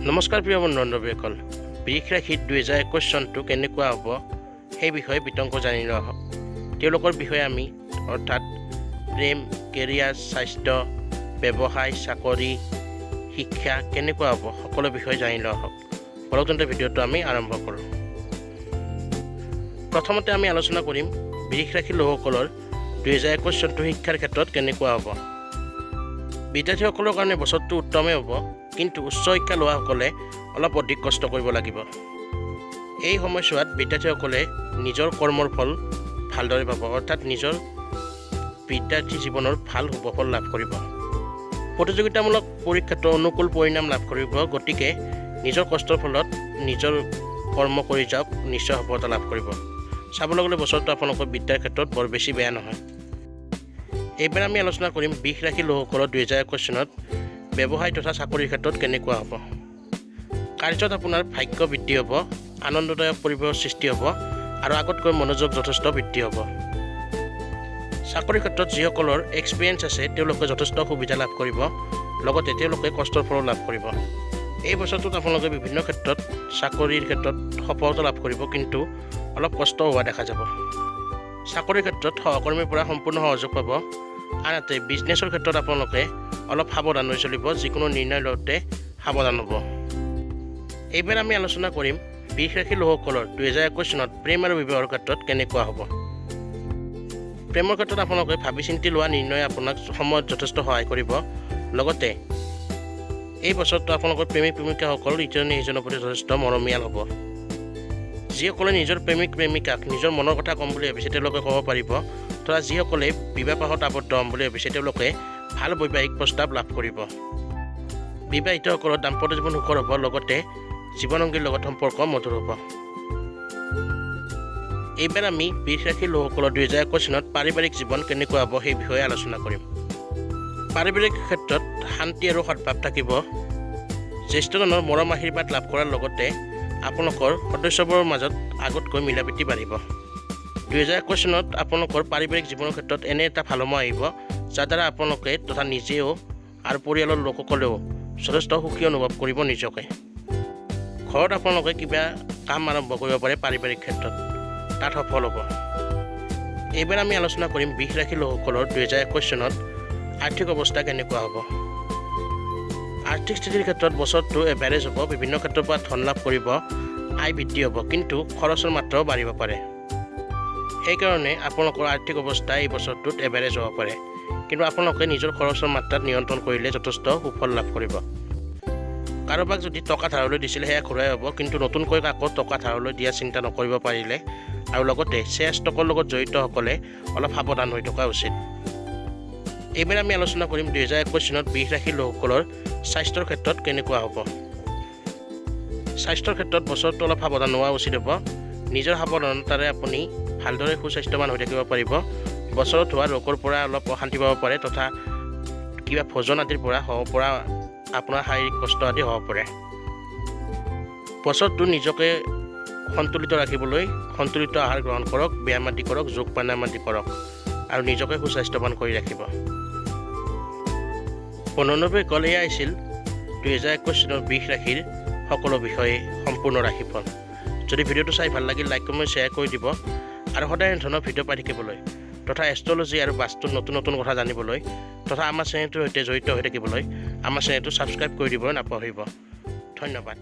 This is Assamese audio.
নমস্কাৰ প্ৰিয় বন্ধু বান্ধৱীসকল, বৃষ ৰাশিত 2021 চনটো কেনেকুৱা হ'ব সেই বিষয়ে বিতংকৈ জানি লোৱা হওক। তেওঁলোকৰ বিষয়ে আমি অৰ্থাৎ প্ৰেম, কেৰিয়াৰ, স্বাস্থ্য, ব্যৱসায়, চাকৰি, শিক্ষা কেনেকুৱা হ'ব সকলো বিষয়ে জানি লোৱা হওক। বলক তেন্তে ভিডিঅ'টো আমি আৰম্ভ কৰোঁ। প্ৰথমতে আমি আলোচনা কৰিম বৃষ ৰাশিৰ লোকসকলৰ 2021 চনটো শিক্ষাৰ ক্ষেত্ৰত কেনেকুৱা হ'ব। বিদ্যাৰ্থীসকলৰ কাৰণে বছৰটো উত্তমেই হ'ব, কিন্তু উচ্চ শিক্ষা লোৱাসকলে অলপ অধিক কষ্ট কৰিব লাগিব। এই সময়ছোৱাত বিদ্যাৰ্থীসকলে নিজৰ কৰ্মৰ ফল ভালদৰে পাব, অৰ্থাৎ নিজৰ বিদ্যাৰ্থী জীৱনৰ ভাল শুভফল লাভ কৰিব। প্ৰতিযোগিতামূলক পৰীক্ষাতো অনুকূল পৰিণাম লাভ কৰিব। গতিকে নিজৰ কষ্টৰ ফলত নিজৰ কৰ্ম কৰি যাওক, নিশ্চয় সফলতা লাভ কৰিব। চাবলৈ গ'লে বছৰটো আপোনালোকৰ বিদ্যাৰ ক্ষেত্ৰত বৰ বেছি বেয়া নহয়। এইবাৰ আমি আলোচনা কৰিম বৃষ ৰাশিৰ লোকসকলৰ 2021 চনত ব্যৱসায় তথা চাকৰিৰ ক্ষেত্ৰত কেনেকুৱা হ'ব। কাৰ্যত আপোনাৰ ভাগ্য বৃদ্ধি হ'ব, আনন্দদায়ক পৰিৱেশৰ সৃষ্টি হ'ব আৰু আগতকৈ মনোযোগ যথেষ্ট বৃদ্ধি হ'ব। চাকৰিৰ ক্ষেত্ৰত যিসকলৰ এক্সপিৰিয়েঞ্চ আছে, তেওঁলোকে যথেষ্ট সুবিধা লাভ কৰিব, লগতে তেওঁলোকে কষ্টৰ ফলো লাভ কৰিব। এই বছৰটোত আপোনালোকে বিভিন্ন ক্ষেত্ৰত চাকৰিৰ ক্ষেত্ৰত সফলতা লাভ কৰিব, কিন্তু অলপ কষ্ট হোৱা দেখা যাব। চাকৰিৰ ক্ষেত্ৰত সহকৰ্মীৰ পৰা সম্পূৰ্ণ সহযোগ পাব। আনহাতে বিজনেছৰ ক্ষেত্ৰত আপোনালোকে অলপ সাৱধান হৈ চলিব, যিকোনো নিৰ্ণয় লওঁতে সাৱধান হ'ব। এইবাৰ আমি আলোচনা কৰিম বৃষ ৰাশিৰ লোকসকলৰ 2021 চনত প্ৰেম আৰু বিবাহৰ ক্ষেত্ৰত কেনেকুৱা হ'ব। প্ৰেমৰ ক্ষেত্ৰত আপোনালোকে ভাবি চিন্তি লোৱা নিৰ্ণয়ে আপোনাক সময়ত যথেষ্ট সহায় কৰিব। লগতে এই বছৰটো আপোনালোকৰ প্ৰেমিক প্ৰেমিকাসকল ইজনে সিজনৰ প্ৰতি যথেষ্ট মৰমীয়াল হ'ব। যিসকলে নিজৰ প্ৰেমিক প্ৰেমিকাক নিজৰ মনৰ কথা ক'ম বুলি ভাবিছে, তেওঁলোকে ক'ব পাৰিব তথা যিসকলে বিবাহ পাশত আবদ্ধ হ'ম বুলি ভাবিছে, তেওঁলোকে ভাল বৈবাহিক প্ৰস্তাৱ লাভ কৰিব। বিবাহিতসকলৰ দাম্পত্য জীৱন সুখৰ হ'ব, লগতে জীৱনসংগীৰ লগত সম্পৰ্ক মধুৰ হ'ব। এইবাৰ আমি বৃষ ৰাশিৰ লোকসকলৰ 2021 চনত পাৰিবাৰিক জীৱন কেনেকুৱা হ'ব সেই বিষয়ে আলোচনা কৰিম। পাৰিবাৰিক ক্ষেত্ৰত শান্তি আৰু সদ্ভাৱ থাকিব। জ্যেষ্ঠজনৰ মৰম আশীৰ্বাদ লাভ কৰাৰ লগতে আপোনালোকৰ সদস্যবোৰৰ মাজত আগতকৈ মিলা প্ৰীতি বাঢ়িব। 2021 চনত আপোনালোকৰ পাৰিবাৰিক জীৱনৰ ক্ষেত্ৰত এনে এটা ভাল সময় আহিব, যাৰ দ্বাৰা আপোনালোকে তথা নিজেও আৰু পৰিয়ালৰ লোকসকলেও যথেষ্ট সুখী অনুভৱ কৰিব নিজকে। ঘৰত আপোনালোকে কিবা কাম আৰম্ভ কৰিব পাৰে পাৰিবাৰিক ক্ষেত্ৰত, তাত সফল হ'ব। এইবাৰ আমি আলোচনা কৰিম বৃষ ৰাশিৰ লোকসকলৰ 2021 চনত আৰ্থিক অৱস্থা কেনেকুৱা হ'ব। আৰ্থিক স্থিতিৰ ক্ষেত্ৰত বছৰটো এভাৰেজ হ'ব। বিভিন্ন ক্ষেত্ৰৰ পৰা ধন লাভ কৰিব, আয় বৃদ্ধি হ'ব, কিন্তু খৰচৰ মাত্ৰাও বাঢ়িব পাৰে। সেইকাৰণে আপোনালোকৰ আৰ্থিক অৱস্থা এই বছৰটোত এভাৰেজ হ'ব পাৰে, কিন্তু আপোনালোকে নিজৰ খৰচৰ মাত্ৰাত নিয়ন্ত্ৰণ কৰিলে যথেষ্ট সুফল লাভ কৰিব। কাৰোবাক যদি টকা ধাৰলৈ দিছিলে, সেয়া ঘূৰাই হ'ব, কিন্তু নতুনকৈ কাকো টকা ধাৰলৈ দিয়া চিন্তা নকৰিব পাৰিলে। আৰু লগতে শ্বেয়াৰ ষ্টকৰ লগত জড়িতসকলে অলপ সাৱধান হৈ থকা উচিত। এইবাৰ আমি আলোচনা কৰিম 2021 চনত বৃষ ৰাশিৰ লোকসকলৰ স্বাস্থ্যৰ ক্ষেত্ৰত কেনেকুৱা হ'ব। স্বাস্থ্যৰ ক্ষেত্ৰত বছৰটো অলপ সাৱধান হোৱা উচিত হ'ব। নিজৰ সাৱধানতাৰে আপুনি ভালদৰে সুস্বাস্থ্যৱান হৈ থাকিব পাৰিব। বছৰত হোৱা ৰোগৰ পৰা অলপ অশান্তি পাব পাৰে তথা কিবা ভোজন আদিৰ পৰা হ'ব পৰা আপোনাৰ শাৰীৰিক কষ্ট আদি হ'ব পাৰে। বছৰটো নিজকে সন্তুলিত ৰাখিবলৈ সন্তুলিত আহাৰ গ্ৰহণ কৰক, ব্যায়াম আদি কৰক, যোগ প্ৰাণায়াম আদি কৰক আৰু নিজকে সুস্বাস্থ্যৱান কৰি ৰাখিব। বন্ধুবান্ধৱীসকল, এয়া আছিল 2021 চনৰ বৃষ ৰাশিৰ সকলো বিষয়ে সম্পূৰ্ণ ৰাশিফল। যদি ভিডিঅ'টো চাই ভাল লাগিল, লাইক, কমেণ্ট, শ্বেয়াৰ কৰি দিব আৰু সদায় এনেধৰণৰ ভিডিঅ' পাই থাকিবলৈ তথা এষ্ট্ৰলজি আৰু বাস্তুৰ নতুন নতুন কথা জানিবলৈ তথা আমাৰ চেনেলটোৰ সৈতে জড়িত হৈ থাকিবলৈ আমাৰ চেনেলটো ছাবস্ক্ৰাইব কৰি দিবলৈ নাপাহৰিব। ধন্যবাদ।